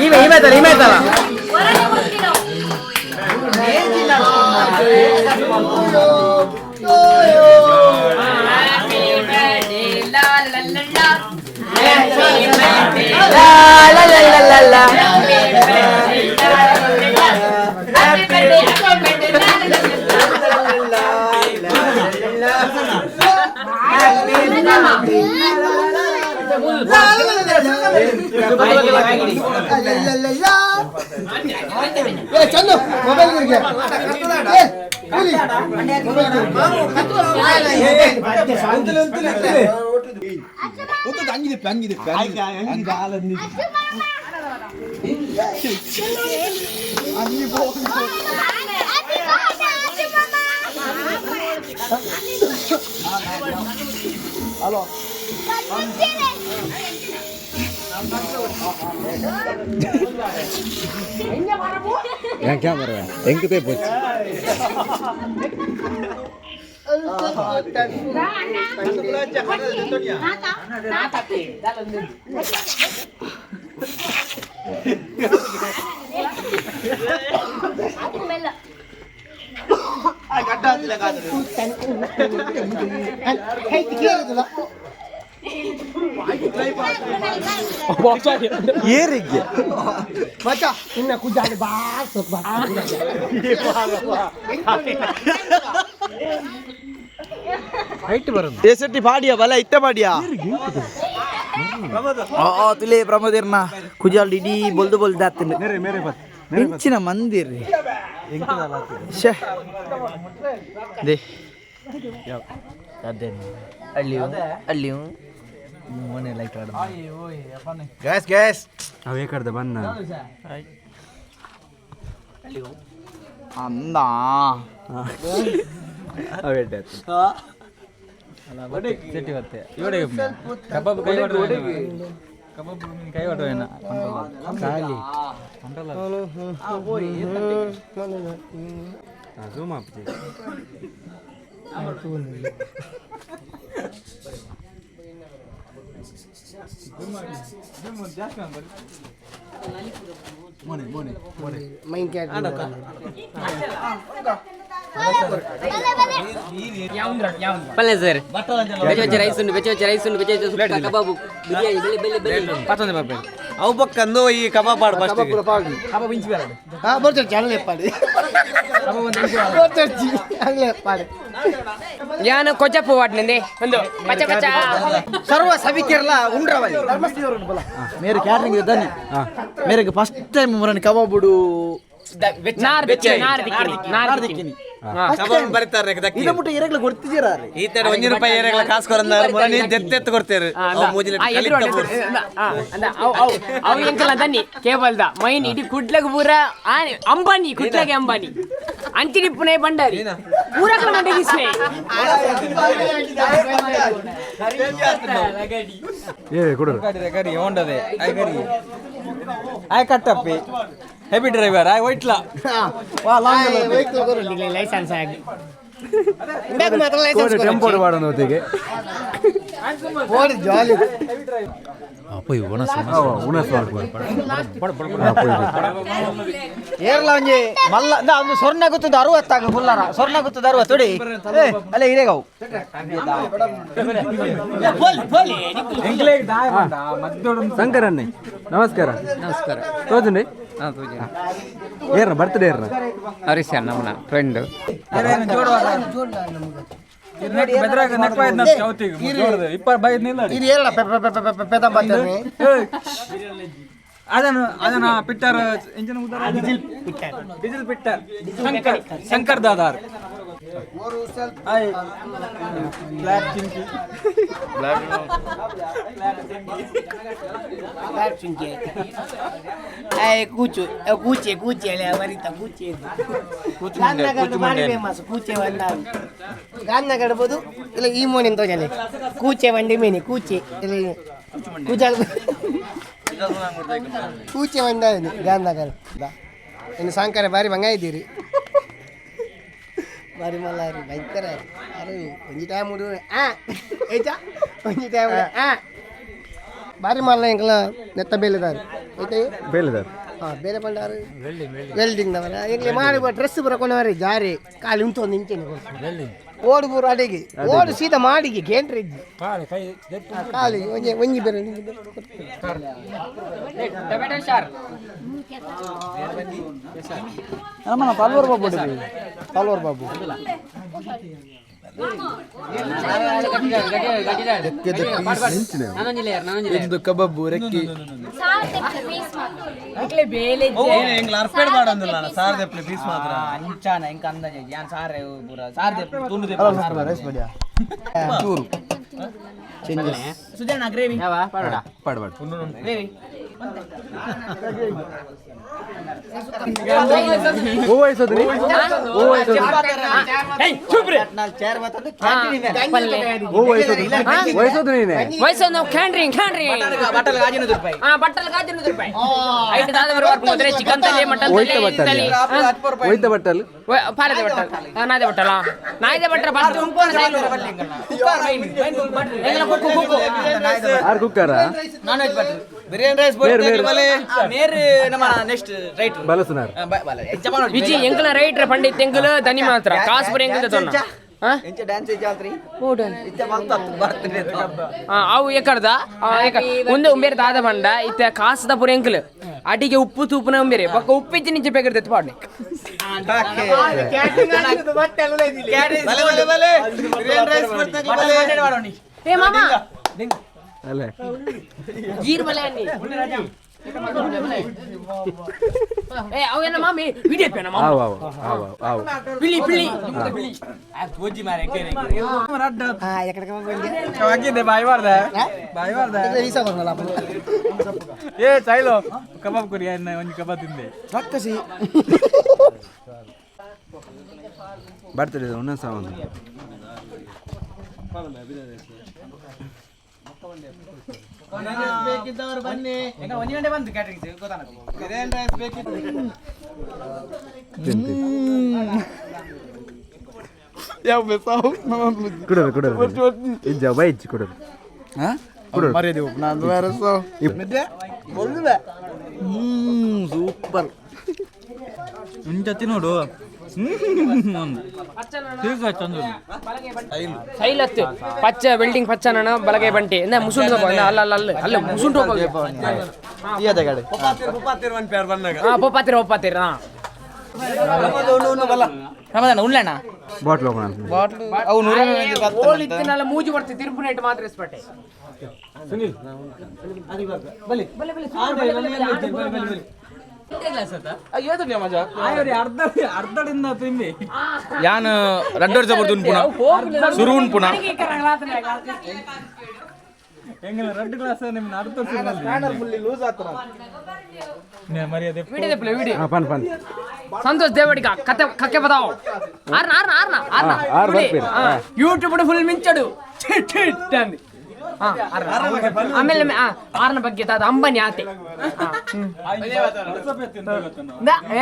ಈಮೆ ಈಮೆತಲ್ಲ ಈಮೆತಲ್ಲ. ಲಾ ಲಾ ಲಾ ಲಾ ಲಾ. Chandu mobile hello. ಏನ್ ಕ್ಯಾಮರಾ ಎಂಕತೆ ಪೋಚ್. ಏರಿಗೆ. ಮಚ್ಚ ಇನ್ನ ಕುಜಾಲಿ ಬಾಳ್ ಸೊಕ್. ಏ ಸೆಟ್ಟಿ ಪಾಡಿಯ ಬಲ ಇತ್ತ ಪಾಡಿಯ ಆ ತುಲೆ ಪ್ರಮೋದಿರ್ನ ಕುಜಾಲ್ ಇಡೀ ಬೊಲ್ದು ಬೊಲ್ದು ಆತಿನ ಇಂಚಿನ ಮಂದಿರ್ ಶೇ they ಅದೇ ಅಲ್ಲಿಯೂ ಅಲ್ಲಿಯೂ ಮನೆ ಲೈಟ್. ಗ್ಯಾಸ್ ಗ್ಯಾಸ್ ಅವೇ ಕರ್ದ ಬನ್ನ. ಅಂದ ಅವೇ. ಸೆಟ್ಟಿ ಬತ್ತೆ ಇವಡೆ ಕಬಾಬ್ ಕೈ ಕಬಾಬ್ ಕೈ ಹೊಟ್ಟವೇನ. ಖಾಲಿ ಝೂಮ್ ಅಪ್. Main cat. ಪಲ್ಲೆ ಸರ್, ಬೆಚ್ಚ ಬೆಚ್ಚ ರೈಸ್ ಉಂಟು, ಬೆಚ್ಚ ಬೆಚ್ಚ ರೈಸ್ ಉಂಟು, ಬೆಚ್ಚ ಬೆಚ್ಚ ಸುಕ್ಕ, ಕಬಾಬು, ಬಿರಿಯಾನಿ, ಬೆಲೆ ಬೆಲೆ ಬೆಲೆ. ಪತ್ತೊಂದು ಬರ್ಬೇಕು. ಅವು ಬೊಕ್ಕಂದು ಈ ಕಬಾಬ್ ಆಡ್ ಫಸ್ಟ್. ಕಬಾಬ್ ಇಂಚ್ ಬೇಡ. ಹಾ ಬರ್ತಾರೆ, ಚಾನಲ್ ಎಪ್ಪಾಡಿ ಬರ್ತಾರೆ, ಚಾನಲ್ ಎಪ್ಪಾಡಿ. ಯಾನು ಕೊಚ್ಚಪ್ಪು ವಾಟ್ನಂದೆ ಒಂದು ಪಚ್ಚ ಪಚ್ಚ. ಸರ್ವ ಸಭಿಕರಲ್ಲ ಉಂಡ್ರವಲ್ಲಿ ಮೇರೆ ಕ್ಯಾಟ್ರಿಂಗ್ ಇದ್ದಾನೆ. ಮೇರೆಗೆ ಫಸ್ಟ್ ಟೈಮ್ ಮುರನ್ ಕಬಾಬುಡು. ನಾರ್ ದಿಕ್ಕಿನಿ, ನಾರ್ ದಿಕ್ಕಿನಿ, ನಾರ್ ದಿಕ್ಕಿನಿ. ಕಬಾಬ್ ಬರೀತಾರೆ. ಇದ ಮುಟ್ಟ ಎರಗ್ಲ ಗೊತ್ತಿದ್ದೀರಾ? ಈ ತರ 1 ರೂಪಾಯಿ ಏರೆಗಳ ಕಾಸು ಕೊರಂದ ಮುರನಿ ದೆತ್ತೆತ್ತು ಕೊಡ್ತೇರು ಅವು ಮೂಜಿಲ. ಅವು ಅವು ಅವು ಎಂಕಲ ತನ್ನಿ ಕೇಬಲ್ದ ಮೈನ್ ಇಡೀ ಕುಡ್ಲಗ ಪೂರ ಆನೆ ಅಂಬಾನಿ, ಕುಡ್ಲಗೆ ಅಂಬಾನಿ ಅಂಚಿನಿಪ್ಪುನೆ ಬಂಡಾರಿ ಪೂರಕಲ ಮಂಡಗಿಸ್ನೆ. ಏ ಕೊಡು. ಕರಿ ಓಂಡದೆ ಆಯ್ ಕರಿ ಆಯ್ ಕಟ್ಟಪ್ಪಿ ಹೆವಿ ಡ್ರೈವರ್ ಆಯ್ ಒಯ್ಟ್ಲಾ. ಲೈಸೆನ್ಸ್ ಆಗಿ ಇಂದಾಕ ಮಾತ್ರ ಲೈಸೆನ್ಸ್. ಟೆಂಪೋಡು ಬಾಡೋದು ಹೊತ್ತಿಗೆ. ಓಡಿ ಜಾಲಿ. ಉಣಸ್. ಏರ್ಲ ಒಂಜಿ ಮಲ್ಲ ಇಂದ ಒಂದು ಸ್ವರ್ಣ ಗುತ್ತದ 60 ಆಗ ಫುಲ್ಲರ ಸ್ವರ್ಣ ಗುತ್ತದ 60 ಹೊಡಿ. ಏ ಅಲ್ಲ ಇರೇಗವು. ಶಂಕರನ್ನೇ ನಮಸ್ಕಾರ. ನಮಸ್ಕಾರ. ತೋಜುಂಡಿ. ಹಾಂ ತೋಜಿ. ಏರ್ನ ಬರ್ತ್ಡೇ ಏರ್ನ? ಹರೀಶ್ ನಮ್ಮನ ಫ್ರೆಂಡ್. ಇದು ಏರಳ ಪೆದ ಬರ್ತೇನೆ. ಅದನ್ನು ಅದನ್ನ fitter engine diesel diesel fitter Shankar Shankar ದಾದಾರ್ ಬ್ಲ್ಯಾಕ್ ಚಿಂಕಿ. ಕೂಚು ಕೂಚೆ ಕೂಚೆ ಅಲ್ಲ ಬರಿತ ಕೂಚೆ. ಗಾಂಧನಗರ ಭಾರಿ ಫೇಮಸ್ ಕೂಚೆ ಬಂದ. ಗಾಂಧನಗರ ಬೋದು ಇಲ್ಲ ಈ ಮೋನಿನ ತೋಜಲೆ ಕೂಚೆ ಬಂಡಿ ಮೀನಿ ಕೂಚೆ ಇಲ್ಲ ಕೂಚ ಕೂಚೆ ಬಂದ ಗಾಂಧನಗರ. ಇನ್ನು ಸಾಂಕರ ಬಾರಿ ಬಂಗ ಇದ್ದೀರಿ. ಬಾರಿ ಮಲ್ಲಾರು ಭಯಂಕರ. ಅರೆ ಒಂಜಿ ಟೈಮ್ ಉಡು ಆ ಏಚಾ ಒಂಜಿ ಟೈಮ್ ಆ ಬಾರಿ ಮಲ್ಲ ಎಂಕಲ ನೆತ್ತ ಬೇಲೆದಾರು ಐತೆ. ಬೇಲೆದಾರ್. ಹಾಂ, ಬೇರೆ ಪಂಡಾರು ವೆಲ್ಡಿಂಗ್ ದವರ. ಎಂಕ್ಲೆ ಮಾಡಿ ಡ್ರೆಸ್ ಪೂರ ಕೊನವರೆ ಜಾರಿ ಖಾಲಿ ಉಂಟು ಇಂಚೆನೆ ಓಡು ಪೂರ ಅಡಿಗೆ ಓಡು ಸೀದಾ ಮಾಡಿಗೆ ಕೇಂದ್ರ ಇಜ್ಜಿ ಖಾಲಿ ಒಂಜಿ ಒಂಜಿ ಬೇರೆ ಒಂಜಿ ಬೇರೆ. ಟೊಮೆಟೊ ಸಾರು. ನಮ್ಮ ತಲ್ವಾರ್ ಬಾಬು, ತಲ್ವಾರ್ ಬಾಬು. ಒಂದು ಕಬಾಬು ರೆಕ್ಕಿ. ಎಂಕ್ಲೆ ಬೇಲೆ. ಎಂಗ್ಲ ಅರ್ಪೇಡ್ ಮಾಡಂದಿಲ್ಲ ಸಾರ್ ದೆಪ್ಲೆ ಪೀಸ್ ಮಾತ್ರ. ಅಂಚಾನ ಇಂಕ ಅಂದಾಜೆ ಯಾನ್ ಸಾರೆ ಪೂರ ಸಾರ್ ದೆಪ್ಪು ತುಂಡು ದೆಪ್ಪು ಸಾರ್. ರೈಸ್ ಬಡಿಯಾ ಚೂರು ಚೇಂಜಸ್. ಸುಜಾನ ಗ್ರೇವಿ. ಯಾವ ಪಾಡೋಡ? ಪಾಡ್ ಪಾಡ್. ಗ್ರೇವಿ. ಓ ವಯಸ್ಸದು ನೀ? ಓ ವಯಸ್ಸದು? ಓ ವಯಸ್ಸದು, ವಯಸ್ಸದು ನೀನೆ? ವಯಸ್ಸು ನಾವು ಕ್ಯಾಂಡ್ರಿಂಗ್ ಕ್ಯಾಂಡ್ರಿಂಗ್. ಬಟ್ಟಲ್ 500 ರೂಪಾಯಿ. ಹಾ, ಬಟ್ಟಲ್ 500 ರೂಪಾಯಿ. ಐಟ್ ದಾದ ಬರುವ ಚಿಕನ್ ತಲೆ, ಮಟನ್ ತಲೆ. ಹೋಯ್ತ ಬಟ್ಟಲ್. ತಲೆ. ಒಯ್ತ ಬಟ್ಟಲ್. ಪಾಲದೆ ಬಟ್ಟಲ್, ನಾದೆ ಬಟ್ಟಲ, ನಾಯ್ದೆ ಬಟ್ಟಲ ಫಸ್ಟ್. ಕುಕ್ಕು ಕುಕ್ಕು. ಆರ್ ಕುಕ್ಕಾರ? Non veg butter. Biryani rice. ಮೇರ್ ಮೇರ್. ಮೇರ್ ನಮ್ಮ ನೆಕ್ಸ್ಟ್ ರೈಟ್. ಬಲಸುನಾರ್. ವಿಜಿ ಎಂಕಲ ರೈಟ್ರ ಪಂಡಿತ್ ಎಂಕಲ್ ದನಿ ಮಾತ್ರ ಕಾಸು ಪುರ ಎಂಕಲ್ ತೊನ್ನ. ಎಂಚ ಡ್ಯಾನ್ಸ್ ಜಾತ್ರಿ ಇಚ್ಚ ಮಲ್ತತ್ತು ಬರ್ತದೆ. ಅವು ಎಕಡ್ದ ಒಂದು ಉಂಬೇರೆ ದಾದ ಬಂಡ ಇತ್ತ ಕಾಸದ ಪುರ ಎಂಕಲ್ ಅಡಿಗೆ ಉಪ್ಪು ತೂಪುನ ಉಂಬೇರೆ ಬೊಕ್ಕ ಉಪ್ಪಿಚ್ಚಿ ನಿಂಚೆ ಬೇಕರ್ದೆತ್ತು ಪಾಡ್ನೆ. ಬಲೆ ಬಲೆ ಬಲೆ, ಬಿರಿಯಾನಿ ರೈಸ್ ಬರ್ತದೆ. ಏ ಮಾಮ. ಅಲ್ಲೇ. ಗೀರ್ ಬಲೆ ಅನ್ನಿ. ಏ ಅವೇನ ಮಾಮಿ ವಿಡಿಯೋ ಪೇನ ಮಾಮ. ಆವು ಆವು ಆವು ಆವು. ಪಿಳಿ ಪಿಳಿ. ಹಾಂ, ಎಕಡೆ ಬಂದೆ. ಬಾಯ್ ಬಾರ್ದ ಬಾಯ್ ಬಾರ್ದ. ವೀಸಾ ಬಂದಲ್ಲ. ಏ ಚೈಲೋ ಕಬಾಬ್ ಕುರಿ ಒಂಜಿ ಕಬಾಬ್ ತಿಂದೆ. ರಕ್ಕಸಿ. ಬರ್ತದೆ ಒಂದೊಂದು ಸಹ ಒಂದು. ಬೇಕಿದ್ದವರು ಬನ್ನಿ. ಒಂದು ಗಂಟೆ ಬಂತು ಕ್ಯಾಟ್ರಿಂಗ್ ಗೊತ್ತಾನ. ಬಿರಿಯಾನಿ ರೈಸ್ ಬೇಕಿತ್ತು. ತಿಂತಿ ಕುಡೋದು ಕುಡೋದು ಇಜ್ಜ ಬೈಜ್ ಕುಡೋದು. ಕುಡೋದು. ಮರ್ಯಾದೆ ನಾನು ಬೇರೆ. ಸೂಪರ್. ಇಂಚತ್ತಿ ನೋಡು. ಸೈಲತ್ತು ಪಚ್ಚ ಬಿಲ್ಡಿಂಗ್ ಪಚ್ಚ ನಾನು ಬಲಗೈ ಬಂಟಿ ಎಂದ ಮುಸುಂಡು ತಗೋ ಅಲ್ಲ ಅಲ್ಲ ಅಲ್ಲ ಅಲ್ಲ ಮುಸುಂಡು ಹೋಗೋ. ಹಾ, ಪೊಪ್ಪಾತಿರ ಪೊಪ್ಪಾತಿರ. ಹಾ. ರಮದಾನ ಉಳ್ಳಣ್ಣ. ಬಾಟ್ಲ್ ಹೋಗೋಣ. ಬಾಟ್ಲು ಅವು 100. ಓಲ್ ಇತ್ತಿನಲ್ಲ ಮೂಜಿ ಬರ್ತಿ ತಿರುಪು ನೆಟ್ ಮಾತ್ರ ಇಸ್ಪಟ್ಟೆ. ಅರ್ಧ ಅರ್ಧದಿಂದ ತಿಂದಿ. ಯಾನ್ ರಡ್ಡು ವರ್ಷ ಬರ್ತುನ್ ಪುನಃ ಸುರುವನ್ ಪುನಃ. ಎಂಗಲ ರೆಡ್ ಗ್ಲಾಸ್ ನಿಮ್ಮ ಅರ್ಧ. ಮರ್ಯಾದೆ. ವಿಡಿಯೋ ದೆಪ್ಪಲೆ ವಿಡಿಯೋ. ಹಾ, ಪನ್ ಪನ್. ಸಂತೋಷ್ ದೇವಡಿಗ ಕತೆ ಕಕ್ಕೆ ಬದಾವ್ ಆರ್ನ ಆರ್ನ ಆರ್ನ ಆರ್ನ. ಹಾ, ಆರ್ ಬರ್ಪೇರು. ಹಾ. ಯೂಟ್ಯೂಬ್ ಫುಲ್ ಮಿಂಚಡು ಛಿ, ಛಿ ಅಂದು. ಹಾ, ಆರ್ನ. ಆಮೇಲೆ ಆರ್ನ ಬಗ್ಗೆ ತಾದ ಅಂಬನಿ ಆತೆ.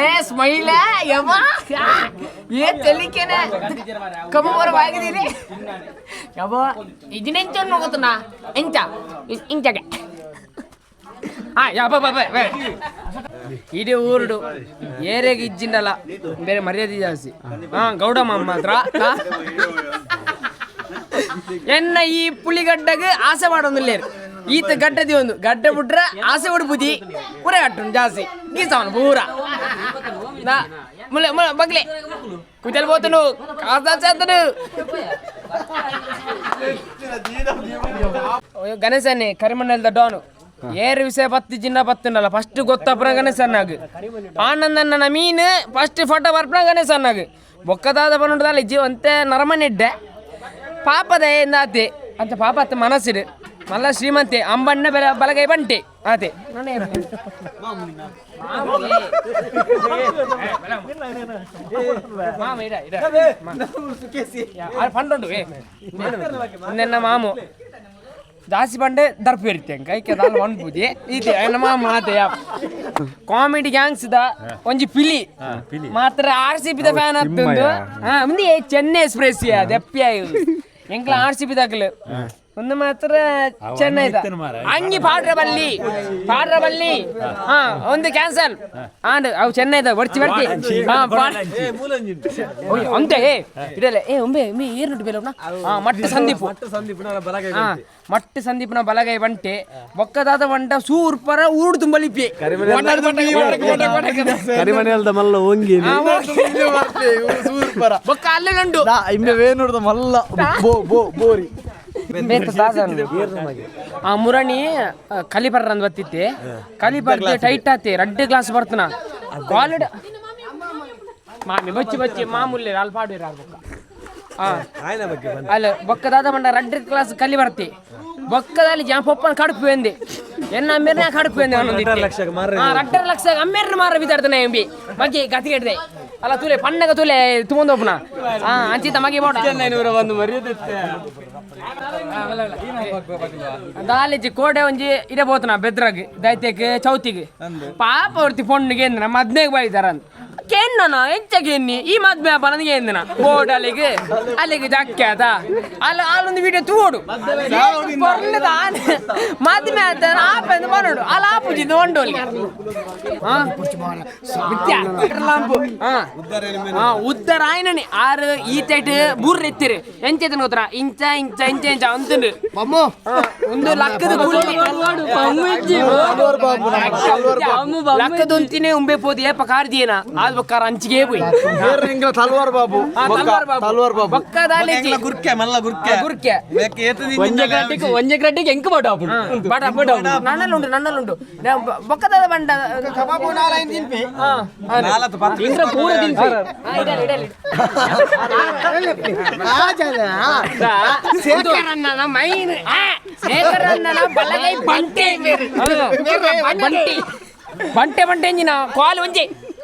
ಏ ಸ್ಮೈಲ ಯವ್ವ ಏ ತೆಲಿಕೆನೆ ಕಬ್ಬು ಬಾಗಿದೀರಿ ಯವ್ವ ಇದನ್ನೆಂಚ ಹೋಗುತ್ತನ ಎಂಚ ಇಂಚಗೆ. ಹಾ ಯಾ ಬ ಬ ಬ ಇಡೀ ಊರುಡು ಏರೆಗೆ ಇಜ್ಜಿಂಡಲ್ಲ ಬೇರೆ ಮರ್ಯಾದೆ ಜಾಸ್ತಿ. ಹಾ, ಗೌಡ ಮಾಮ ಮಾತ್ರ. ಹಾ? ಎನ್ನ ಈ ಪುಳಿಗಡ್ಡಗೆ ಆಸೆ ಮಾಡೋದಿಲ್ಲ. ಈತ ಗಡ್ಡದಿ ಒಂದು ಗಡ್ಡೆ ಬಿಟ್ರೆ ಆಸೆ ಬಿಡ್ಬುದಿ ಪೂರ ಕಟ್ಟುನ್ ಜಾಸ್ತಿ ಗೀಸವನು ಪೂರ ನಾ ಮುಲೆ ಮುಲೆ ಬಗ್ಲೆ ಕುಚಲ್ పోతును కాస్త. ಗಣೇಶನೇ ಕರಿಮಣ್ಣಲ್ದ ಡಾನು ಏರು ವಿಷಯ ಪತ್ತಿ ಚಿನ್ನ ಪತ್ತುಂಡಲ್ಲ ಫಸ್ಟ್ ಗೊತ್ತಪ್ಪನ ಗಣೇಶನ್ನಾಗ ಆನಂದನ್ನ ಮೀನು ಫಸ್ಟ್ ಫೋಟೋ ಬರ್ಪನ ಗಣೇಶನ್ನಾಗ ಬೊಕ್ಕದಾದ ಬನ್ನುಂಡದಲ್ಲ ಜೀವ ಅಂತೆ ನರಮನಿಡ್ಡೆ ಪಾಪದ ಎಂದಾತೆ ಅಂತ ಪಾಪ ಅತ್ತ ಮನಸ್ಸಿಡು ಮಲ್ಲ ಶ್ರೀಮಂತೆ ಅಂಬಣ್ಣ ಬೆಲ ಬಲಗೈ ಬಂಟೆ ಆತೆ. ಮಾಮ ಇಡ ಇಡ ಪಂಡುಂಡು ನಿನ್ನ ಮಾಮು ಜಾಸ್ತಿ ಬಂಡೆ ದರ್ಪು ಇರುತ್ತೆ ಕೈಕೆ ದಾಲ್ ಒಣ್ ಬೂದಿ ಈತೆ ಎನ್ನ ಮಾಮ ಆತೆ. Comedy gangs the ಒಂಜಿ ಪಿಲಿ ಮಾತ್ರ R C P the fan ಆಗ್ತುಂಡು. ಹಾ, ಮುಂದೆ ಚೆನ್ನೈ ಎಕ್ಸ್ಪ್ರೆಸ್ ದೆಪ್ಪಿ ಎಂಕ್ಲ R C P ದಾಖಲು ಒಂದು ಮಾತ್ರ ಚೆನ್ನೈ ಅಂಗಿ ಪಾಡ್ರ ಬಲ್ಲಿ ಪಾಡ್ರ ಬಲ್ಲಿ. ಹಾ, ಒಂದು ಕ್ಯಾನ್ಸಲ್ ಆಂಡ್ ಅವು ಚೆನ್ನೈದ ಬರ್ಚಿ ಬರ್ತಿ. ಹಾ, ಅಂತೆ ಏ ಇಡಲ್ಲ ಏ ಒಂಬೆ ಒಂಬೆ ಏರ್ ನುಟ್ಟು ಬೇಲವನ. ಹಾ, ಮಟ್ಟ ಸಂದೀಪ್, ಹಾ, ಮಟ್ಟ ಸಂದೀಪ್ನ ಬಲಗೈ ಬಂಟೆ ಬೊಕ್ಕದಾದ ಬಂಟ ಸೂರ್ಪರ ಊರು ತುಂಬ ಲಿಪ್ಪಿ. ಕರಿಮನೆಯಲ್ದ ಮಲ್ಲ ಒಂಗಿ. ಬೊಕ್ಕ ಅಲ್ಲೇ ನಂಡು. ಇಂಬೆ ವೇಣುರ್ದ ಮಲ್ಲ ಬೋ ಬೋ ಬೋರಿ. ಆ ಮುರಣಿ ಕಲಿಪರ್ರ ಅಂದ್ ಬತ್ತಿತ್ತೆ, ಕಲಿಪರ್ದೆ ಟೈಟ್ ಆತೆ ರಡ್ಡು ಗ್ಲಾಸ್ ಬರ್ತನ ಕಾಲಡ್ ಮಾಮಿ ಬಚ್ಚಿ ಬಚ್ಚಿ ಮಾಮೂಲಿ ಅಲ್ಲಿ ಪಾಡುವಿರ ಬೊಕ್ಕ. ಅಲ್ಲ, ಬೊಕ್ಕದಾದ ಬಂಡ ರಡ್ಡು ಗ್ಲಾಸ್ ಕಲಿ ಬರ್ತಿ ಬೊಕ್ಕದಲ್ಲಿ ಜಾ ಪೊಪ್ಪನ ಕಡುಪು ಎಂದೆ ಎನ್ನ ಅಮ್ಮೇರ್ನ ಕಡುಪು ಎಂದೆ. 2.5 ಲಕ್ಷ ಅಮ್ಮೇರ್ನ ಮಾರ ಬಿದ್ದಾಡ್ತಾನೆ ಎಂಬಿ ಬಗ್ಗೆ ಗತಿ ಕೆಟ್ಟದೆ ಅಲ್ಲ. ತುಲೆ ಪಣ್ಣಗ ತುಲೆ ತುಮಂದೊಪ್ಪನ. ಹಾ, ಅಂಚಿತ ಮಗೆ ಬೋಡ ಒಂದು ಮರ್ಯಾದೆ. ದಾಲೇಜಿ ಕೋಡೆ ಒಂಜಿ ಇಡೆ ಬೋತನ ಬೆದ್ರಾಗ್ ದೈತ್ಯಕ್ ಚೌತಿಗೆ ಪಾಪ ಹೊರ್ತಿ ಪೊಣ್ಣುಗೆ ಎಂದನ ಮದ್ಮೆಗೆ ಬೈದಾರ ಅಂತ ಕೆನ್ನನ ಎಂಚ ಕೆನ್ನಿ ಈ ಮದ್ಮೆ ಹಬ್ಬ ನನಗೆ ಎಂದನ ಬೋರ್ಡ್ ಅಲ್ಲಿಗೆ ಅಲ್ಲಿಗೆ ಜಕ್ಕೆ ಆತ ಅಲ್ಲ ಅಲ್ಲೊಂದು ವಿಡಿಯೋ ತೂಡು ಪೊರ್ಲದ ಮದ್ಮೆ ಆತ ಆಪಂದು ಬರೋಡು ಅಲ್ಲ ಆಪುಜಿದ್ದು ಒಂಡೋಲಿ. ಉದ್ದರ ಆಯ್ನನಿ ಆರು ಈತೈಟ್ ಬೂರ್ರ ಎತ್ತಿರು ಎಂಚೆತನ ಗೊತ್ತರ ಇಂಚ ಇಂಚ ಇಂಚ ಇಂಚ ಅಂತುಂಡು. ಒಂದು ಲಕ್ಕದ ಕೂಲಿ ಲಕ್ಕದ ಒಂತಿನೇ ಉಂಬೆ ಪೋದು ಏಪ ಕಾರ್ದಿಯೇನ ಆದ್ ಬೊಕ್ಕಾರ ಅಂಚಿಗೆ ಪೋಯಿ. ತಲ್ವಾರ್ ಬಾಬು. ತಲ್ವಾರ್ ಬಾಬು. ತಲ್ವಾರ್ ಬಾಬು. ಬೊಕ್ಕದಾಲೇಜಿ. ಗುರ್ಕೆ ಮಲ್ಲ ಗುರ್ಕೆ. ಗುರ್ಕೆ. ಒಂಜೆ ಗಂಟೆಗೆ ಒಂಜೆ ಗಂಟೆಗೆ ಎಂಕ್ ಬಾಡ. ಬಡ ಬಡ ನನ್ನಲ್ಲುಂಡು ನನ್ನಲ್ಲುಂಡು ಬೊಕ್ಕದ ಬಂಡ. ಕಬಾಬು ನಾಲೈನ್ ತಿನ್ಪೆ. ಇಂದ್ರ ಪೂರ ತಿನ್ಪೆ. ಇಡಲಿ ಇಡಲಿ. ಶೇಖರಣ್ಣನ ಮೈನ್. ಶೇಖರಣ್ಣನ ಬಲಗೈ ಬಂಟೆ ಬಂಟಿ ಬಂಟೆ ಬಂಟೆ ಇಂಜಿನ ಕಾಲು ಒಂಜಿ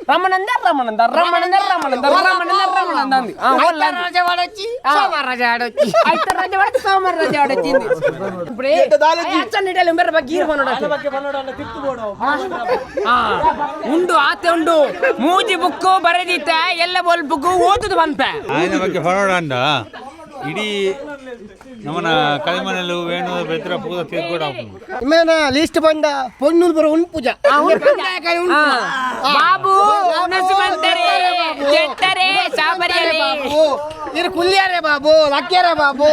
ರಮಣಂದ ರಮಣಂದ ರಮಣಂದ ರಮಣಂದ ರಮಣಂದ ರಮಣಂದ ಅಂದು. ಆ, ಹೋಲ್ಲ ಅಂದು. ರಜೆ ವಾಡೊಚ್ಚಿ, ಸೋಮವಾರ ರಜೆ ಆಡೊಚ್ಚಿ. ಐತಾರ ರಜೆ ವಾಡ, ಸೋಮವಾರ ರಜೆ ವಾಡೊಚ್ಚಿ ಇಂದು. ಇಪ್ಪಡೆ, ಅಚ್ಚನ್ ಇಡಲಿ ಉಂಬೆರ ಬಗ್ಗೆ ಈರ್ ಬನ್ನೋಡು. ಆ, ಉಂಡು ಆತೆ ಉಂಡು ಮೂಜಿ ಬುಕ್ಕು ಬರೆದಿತ್ತ ಎಲ್ಲ ಬೋಲ್ ಬುಕ್ಕು ಓದುದು ಬಂತ. ఆయన ಬಗ್ಗೆ ಹೊರಡಂಡ ಇಡೀ ನಮ್ಮನ ಕರಿಮನೆಲು ವೇಣು ಬೆದ್ರ ಪೂರ ತೀರ್ಕೊಡ. ಇಮೇನ ಲಿಸ್ಟ್ ಬಂದ ಪೊಣ್ಣು ಬರೋ ಉಣ್ಪುಜ. ಬಾಬು ಉಣಸುಮಂತರೆ ಜೆಟ್ಟರೆ ಸಾಬರಿಯಲೆ. ಇರು ಕುಲ್ಲಿಯಾರೆ ಬಾಬು ಲಕ್ಕ್ಯಾರೆ ಬಾಬು.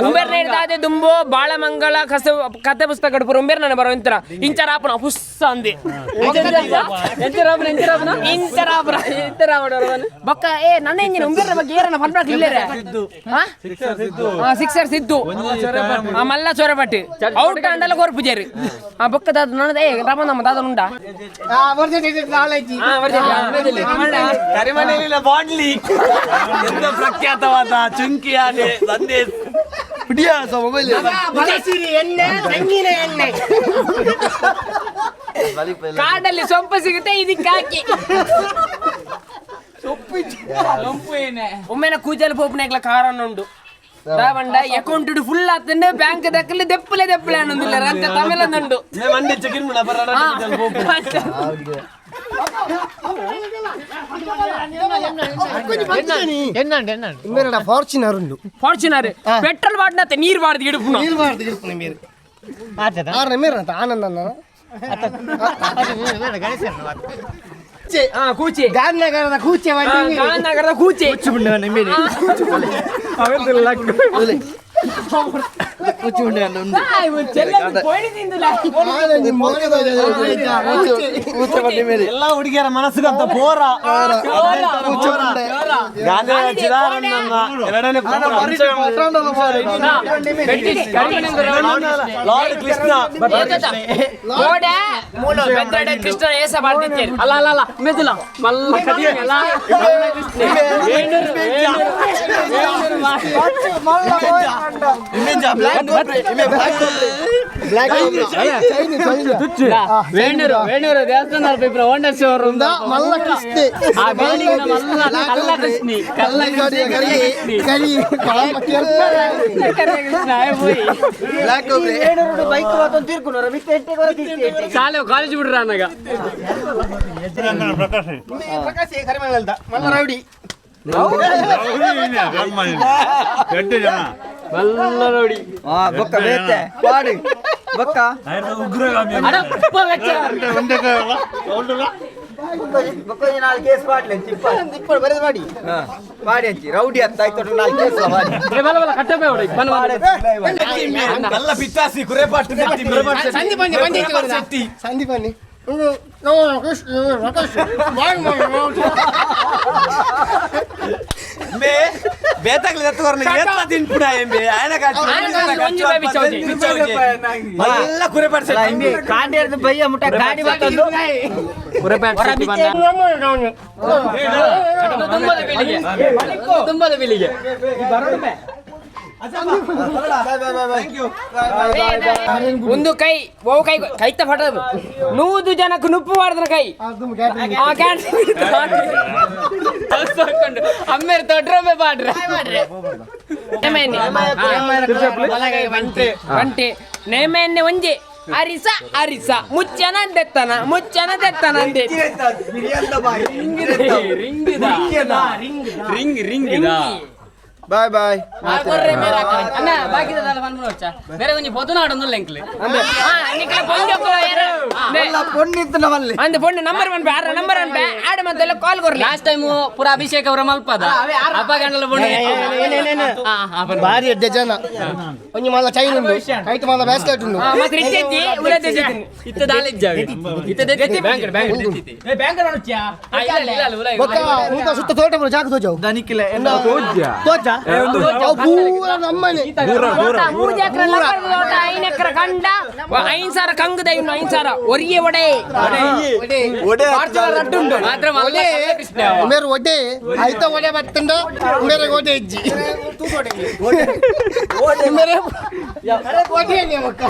ಉಂಬೆರ್ ದಾದೆ ದುಂಬು ಬಾಳಮಂಗಳ ಕಸ ಕತೆ ಪುಸ್ತಕ ಕಡುಪುರು ಉಂಬೆರ್ ನನ್ನ ಬರೋ ಇಂತರ ಇಂಚರಾಪನ ಪುಸ್ಸ ಅಂದೆ ಇಂಚರಾಪನ ಬೊಕ್ಕ ಏ ನನ್ನ ಇಂಜಿನ ಉಂಬೆರ್ನ ಬಗ್ಗೆ ಏರನ ಪನ್ಪಕ್ ಇಲ್ಲೇರೆ. ಸಿಕ್ಸರ್ ಸಿದ್ದು ಮಲ್ಲ ಚೊರಪಟ್ಟು ಔಟ್ ಅಂಡಲ ಕೋರ್ ಪೂಜಾರಿ. ಆ ಬೊಕ್ಕ ದಾದ ನನ್ನ ಏ ರಮಣಮ್ಮ ದಾದ ಉಂಡಾ. ಕರಿಮನೆಯಲ್ಲಿ ಬಾಂಡ್ಲಿ ಎಂತ ಪ್ರಖ್ಯಾತವಾದ ಚುಂಕಿ ಆನೆ ಸಂದೇಶ್. ಮೊಬೈಲ್. ಬಳಸಿರಿ ಎಣ್ಣೆ, ತೆಂಗಿನ ಎಣ್ಣೆ. ಕಾಡಲ್ಲಿ ಸೊಪ್ಪು ಸಿಗುತ್ತೆ, ಇದಕ್ಕೆ ಹಾಕಿ ಒಮ್ಮೆನ ಕೂಜಲ್ ಪೋಪುನ ಕಾರಣ ಉಂಡು ದಾವಂಡ ಅಕೌಂಟ್ ಫುಲ್ ಆತಂಡೆ ಬ್ಯಾಂಕ್ ದಕ್ಕಲಿ ದೆಪ್ಪಲೆ ದೆಪ್ಪಲೆ ಅನ್ನೊಂದಿಲ್ಲ ಅಂತ ತಮಿಳಂದುಂಡು. ಮಂಡೆ ಚಿಕನ್ ಇಮ್ಮೇರಡ ಫಾರ್ಚುನರ್ ಉಂಡು. ಫಾರ್ಚುನರ್ ಪೆಟ್ರೋಲ್ ಬಾಟ್ನತ್ತೆ ನೀರು ಬಾರ್ದು ಇಡುಪುನ. ನೀರು ಬಾರ್ದು ಇರ್ಪುನ ಮೇರು ಆರ್ನ ಮೇರು ಅಂತ ಆನಂದ ಅನ್ನ. ಹಾ, ಕೂಚಿ. ಗಾಂಧಿನಗರದ ಕೂಚೆ. ಗಾಂಧಿನಗರದ ಕೂಚೆ. ಎಲ್ಲ ಹುಡುಗಿಯರ ಮನಸ್ಸಿಗಂತ ಪೋರ ಗಾಂಧಿ ಚಿದಾನಂದನ ಎರಡನೇ ಲಾರ್ಡ್ ಕೃಷ್ಣ. ಕೋಡೆ ಮೂಲ ಬೆದ್ರಡೆ ಕೃಷ್ಣ ಏಸ ಬಾರ್ದಿತ್ತೇರಿ. ಅಲ್ಲ ಅಲ್ಲ ಅಲ್ಲ ಮೆದುಲ ಮಲ್ಲ ಕದಿಯಲ್ಲ. ವೇಣೂರು ವೇಣೂರು ದೇವಸ್ಥಾನ ಅಲ್ಪ ಹೋಂಡಾ ಶೋರೂಮ್ ಮಲ್ಲ ಕೃಷ್ಣೆ ಆ ಬಿಲ್ಡಿಂಗ್ ಮಲ್ಲ ಕಲ್ಲ ಕೃಷ್ಣಿ ಕಲ್ಲ ಕರಿ ಬೈಕ್ ಮಾತೊಂದು ತೀರ್ಕೊಂಡು ಮಿತ್ತೆ ಎಟ್ಟೆ ಕೊರ ತೀರ್ತಿ ಶಾಲೆ ಕಾಲೇಜ್ ಬಿಡ್ರ ಅನ್ನಾಗ ಪ್ರಕಾಶ್ ಪ್ರಕಾಶ್ ಕರಿಮಂಗಲದ ಮಲ್ಲ ರೌಡಿ ಎಡ್ಡೆ ಜನ ಮಲ್ಲ ನೋಡಿ ಹಾ ಬೊಕ್ಕ ಬೇತೆ ಪಾಡು ಬೊಕ್ಕ ಅಡಪ್ಪ ವೆಚ್ಚ ಒಂದೇ ಕೈಯಲ್ಲ ಬೊಕ್ಕ ನಾಲ್ಕು ಕೇಸ್ ಪಾಡ್ಲೆ ಚಿಪ್ಪ ಇಪ್ಪಡು ಬರೆದು ಮಾಡಿ ಪಾಡಿ ಅಂಚಿ ರೌಡಿ ಅಂತ ಆಯ್ತು ನಾಲ್ಕು ಕೇಸ್ ಪಾಡಿ ಏ ಬಲ ಬಲ ಕಟ್ಟಬೇ ಹೊಡಿ ಬನ್ ಕಲ್ಲ ಪಿತ್ತಾಸಿ ಕುರೆಪಾಟ್ ಸಂಧಿ ಬನ್ನಿ ಬಂದಿ ಸಂಧಿ ಬನ್ನಿ ಬೇತಾಗ್ಲಿ ಎತ್ತುಕೊರ್ನ ಏತ್ಲ ತಿನ್ಪುಣ ಎಂಬೆ ಆಯನ ಒಂಜಿ ಬಾಯಿ ಬಿಚ್ಚೌಜಿ. ಮಲ್ಲ ಕುರೆಪಾಟ್ ಸೆಟ್ಟಿ ಕಾಂಡೇರ್ದು ಬಯ್ಯ ಮುಟ್ಟ ಗಾಡಿ ಬತ್ತೊಂದು ತುಂಬದ ಬಿಲ್ಲಿಗೆ ತುಂಬದ ಬಿಲ್ಲಿಗೆ ಒಂದು ಕೈ ಓ ಕೈ ಕೈತ ಫಟದು ನೂದು ಜನಕ್ಕೆ ನುಪ್ಪು ಮಾಡಿದ್ರ ಕೈ ಆ ಕ್ಯಾನ್ಸರ್ ಹಾಕೊಂಡು ಅಮ್ಮೇರ್ ತೊಡ್ರೊಮ್ಮೆ ಪಾಡ್ರ ಬಂಟೆ ನೇಮೆನ್ನೆ ಒಂಜೆ ಅರಿಸ ಅರಿಸ ಮುಚ್ಚನ ದೆತ್ತನ ಮುಚ್ಚನ ದೆತ್ತನ ಅಂದೆ ರಿಂಗ್ ರಿಂಗ್ ಬಾಯ್ ಬಾಯ್ ಅಣ್ಣ ಬಾಕಿ ಬೇರೆ ಒಂಜಿ ಪೊದುನಾಡೊಂದು ಲೆಂಕ್ಲೆ ಪೊಣ್ಣಿತ್ತು ನಮ್ಮಲ್ಲಿ ಅಂದ್ ಪೊಣ್ಣು ನಂಬರ್ ಒನ್ ಆರ ನಂಬರ್ ಒನ್ ಆಡ ಮತ್ತೆಲ್ಲ ಕಾಲ್ ಕೊರ್ಲಿ ಲಾಸ್ಟ್ ಟೈಮ್ ಪೂರ ಅಭಿಷೇಕ್ ಅವರ ಮಲ್ಪದ ಅಪ್ಪ ಗಂಡಲ ಬೊಂಡು ಭಾರಿ ಎಡ್ಡೆ ಜನ ಒಂಜಿ ಮಲ್ಲ ಚೈನ್ ಉಂಡು ಕೈಟ್ ಮಲ್ಲ ಬ್ಯಾಸ್ಕೆಟ್ ಉಂಡು ಮತ್ತೆ ರಿಚ್ ಐತಿ ಉಲತೆ ಇತ್ತ ದಾಲಿಜ್ಜಾವೆ ಇತ್ತ ದೆತ್ತಿ ಬ್ಯಾಂಕ್ ಬ್ಯಾಂಕ್ ಬ್ಯಾಂಕ್ ಬೊಕ್ಕ ಮುಕ ಸುತ್ತ ತೋಟ ಬರೋ ಜಾಗ ತೋಜವು ದನಿಕಿಲೆ ತೋಜ ಅವು ಪೂರ ನಮ್ಮನೆ ಮೂರು ಎಕರೆ ಲಬ್ಬರ್ದ ತೋಟ ಐದು ಎಕರೆ ಕಂಡ ಐದು ಸಾವಿರ ಕಂಗದ ಇನ್ನು ಐದು ಸಾವಿರ ಒರಿಯೆ ಒಡೆ ರಡ್ಡುಂಡು ಮಾತ್ರ ಮಲ್ಲ ಕೃಷ್ಣ ಮೇರೆ ಒಡೆ ಐತ ಒಡೆ ಬತ್ತಂಡ ಮೇರೆ ಒಡೆ ಇಜ್ಜಿ ಮೇರೆ ಒಡೆ ಮಕ್ಕ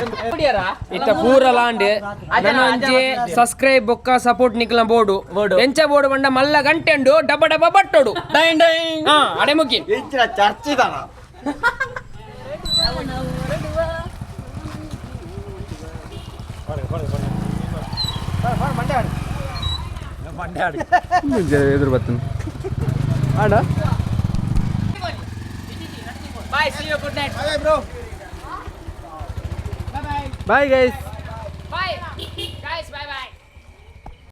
ಇತ್ತ ಪೂರ ಲಾಂಡ್ ನನೊಂಜಿ ಸಬ್ಸ್ಕ್ರೈಬ್ ಬೊಕ್ಕ ಸಪೋರ್ಟ್ ನಿಕ್ಲ ಬೋರ್ಡು ಎಂಚ ಬೋರ್ಡು ಬಂಡ ಮಲ್ಲ ಗಂಟೆ ಉಂಡು ಡಬ್ಬ ಡಬ್ಬ ಬಟ್ಟೋಡು ಡೈನ್ ಡೈನ್ ಹಾ ಅಡೆ ಮುಗಿ ಇಂಚಿನ ಚರ್ಚಿದಾನ ಎದುರು ಬರ್ತೇನೆ bye see you good night bye guys bye.